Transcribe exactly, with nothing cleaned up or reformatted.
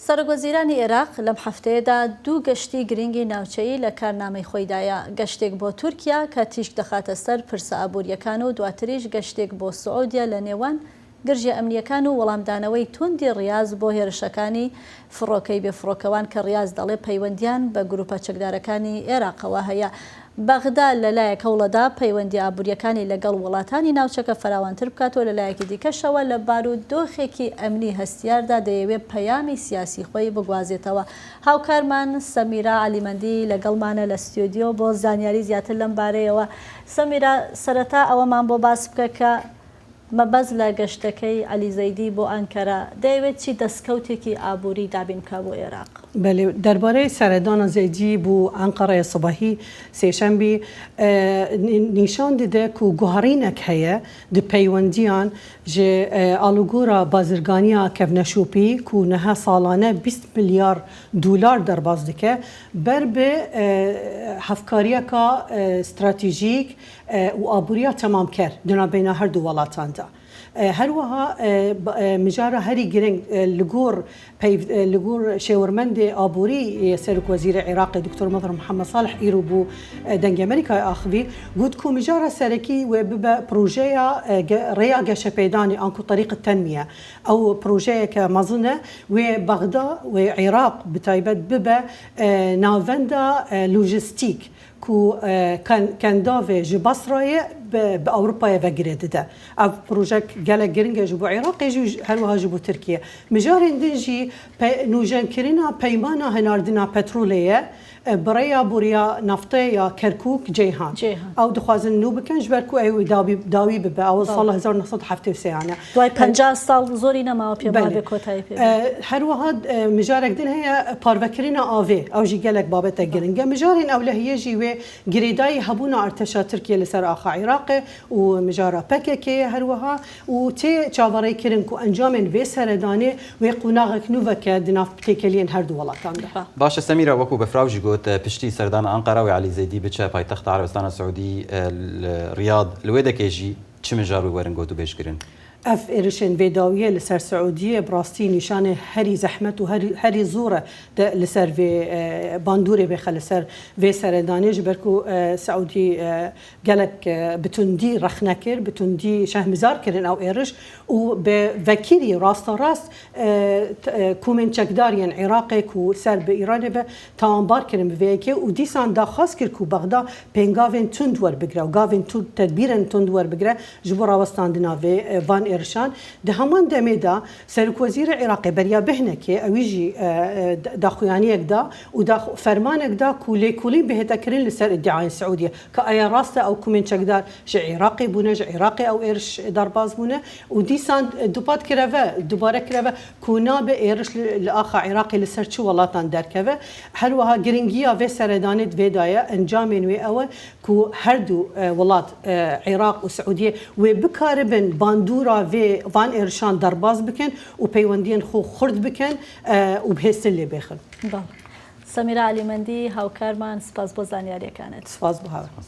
سەرۆکوەزیرانی عێراق لەم هەفتەیەدا دوو گەشتی گرنگی ناوچەیی لە کارنامەی خۆیدایە، گەشتێک بۆ تورکیا کە تیشک دەخاتە سەر پرسە ئابووریەکان و دواتریش گەشتێک بۆ سعودیا لە نێوان گرژیە ئەمنیەکان و وەڵامدانەوەی توندی ڕیاز بۆ هێرشەکانی فڕۆکەی بێفڕۆکەوان کە ڕیاز دەڵێ پەیوەندیان بە گروپە چەکدارەکانی عێراقەوە هەیە. بەغدا لە لایەک هەوڵەدا پەیوەندی ئابووریەکانی لەگەڵ وڵاتانی ناوچەکە فراوانتر بکات و لە لایەکی دیکەشەوە لە بارودۆخێکی ئەمنی هەستیاردا دەیەوێت پەیامی سیاسی خۆی بگوازێتەوە. هاوکارمان سەمیرا عەلیمەندی لەگەڵمانە لە ستۆدیۆ بۆ زانیاری زیاتر لەم بارەیەوە. سەمیرا، سەرەتا ئەوەمان بۆ باس بکە کە مەبەست لە گەشتەکەی عەلی زەیدی بۆ ئەنکەرە دەیەوێت چی دەستکەوتێکی ئابووری دابین بکا بۆ عێراق؟ بەێ، دەربارەی سەردانە زەیدی بۆ ئەنقەرەیە سبەهی سێشەمبی، ئە، نی-، نیشان دەدە کو گوهڕینەک هەیە دی پەیوەندیان ژێ، ئە، ئاڵوگۆرە بازرگانیا کەڤنەشوپی کو نەها ساڵانە بیست ملیار دولار دەرباز دکە بەر بێ، ئە، هەفکاریەکە، ئە، ستراتیژیک، ئە، و ئابووریا تەمامکەر دنابینا هەردوو وڵاتاندا. ئە، هەروەها، ئە، ب-، ئە، مجارە هەری گرنگ، ئە، لەگۆر پەیڤ-، ئە، لەگۆر شێوەرمەندێ ئابووری، ئە، سەرک وەزیرە عێراقی دکتۆر مەظهر محەممەد ساڵح ئیرو بوو، ئە، دەنگی ئەمریکای ئاخوی، گوت کو مجارە سەرەکی وێ ببە پروژەیە، ئە، گە-، ڕێیا گەشەپێدانی ئانکو طریق تەنمیە. ئەو پروژەیە کە مەزنە وێ بەغدا، وێ عێراق بتایبەت ببە، ئە، ناوەندا، ئە، لوجستیک. کو، ئە، کەن-، کەنداوێ ژی بەسرایە بە، بە ئەوروپایە ڤەگرێ ددە. ئەو پروژەک گەلە گرنگە ژی بۆ عێراقێ ژی، هەروەها ژی بۆ ترکیە. مجارێن دن ژی پە-، نوژەنکرنا پەیمانا هەناردنا پەترولێیە، ئە، بڕێیا بوریا نفتەیە کەرکووک جەیهان. جەیهان. ئەو دخوازن نو بکەن ژبەر کو ئەو داوی، داوی ببە. ئەو بەڵێ. ساڵ هەزار و نەسەد و حەفتا و سێ یانە. دوای پەنجا ساڵ زۆری نەماوە پێ بەێ. بابێ کۆتایی پێ بێ. ئە، هەروەها، ئە، مجارێک دن هەیە پارڤەکرنا ئاوێ. ئەو ژی گەلێک بابەتە گرنگە. مجارێن ئەو لە هەیە ژی وێ گرێدایی هەبوونا ئەرتەشا ترکیە لەسەر ئاخا عێراقێ و مجارە پەکەکێ هەروەها و تێ چاوەڕێکردن کو ئەنجامێن وێ سەردانێ وێ قوناغێک نووەکە دناف تێکەلیێن هەردوو وڵاتاندا. باشە سەمیرا، وەکو بەفراو ژی گوت، پشتی سەردان ئەنقەرا وێ عەلی زەیدی بچە پایتەخت عەرەبستانە سعودی، ئە، ل-، ریاض، لوێ دەکێ ژی چ مجار وێ وەرن گوت و بێژگرن؟ ئەف ئێرشێن وێداویە لەسەر سعودیە بڕاستی نیشانێ هەری زەحمەت و هەری، هەری زۆرە دە-، لەسەر وێ، ئە، باندورێ بێخە لەسەر وێ سەردانێ ژبەر کو، ئە، سعودی، ئە، گەلک، ئە، بتوندی ڕەخنە کرد، بتوندی شەهمزار کردن ئەو ئێرش و بە ڤەکیری ڕاستە ڕاست، ئە، ت-، ئە، کومێن چەکداریان عێراقێک و سەر بە ئیرانێ بە تاوانبار کردن بە ڤەیەکێ و دیسان داخواست کرد کو بەغدا پێنگاوێن تند وەربگرە و گاوێن تند، تەدبیرن تند وەربگرە ژی بۆ ڕاوەستاندنا وێ، ئە، ڤان ئێرشان. دە هەمان دەمێدا سەرک وەزیرە عێراقێ بەریا بهنەکێ، ئەوی ژی، ئە، ئە، د-، داخویانیەک دا و داخ-، فەرمانێک دا کو لێکوڵی بهێتە کرین لەسەر ئیدعایە سعودیە. کە ئایا ڕاستە ئەو کومێن چەکدار ژە عێراقی بوونە، ژە عێراقی ئەو ئێرش دەرباز بوونە و دیسان دووپات کرەوە، دووبارە کرەوە کو نابێ ئێرش لە، لە ئاخا عێراقی لەسەر چ وڵاتان دەرکەوە. هەروەها گرنگیە وێ سەردانێت وێدایە ئەنجامێن وێ ئەوە کو هەردوو، ئە، وڵات، ئە، عێراق و سعودیە وێ بکاربن باندورا وێ وان ئێرشان دەرباز بکەن و پەیوەندیان خۆ خورد بکەن، ئە، و بهێستن لێ بێخن. بەڵێ. سەمیرا عەلیمەندی هاوکارمان، سپاس بۆ زانیاریەکانت. سپاس بۆ هاوکار.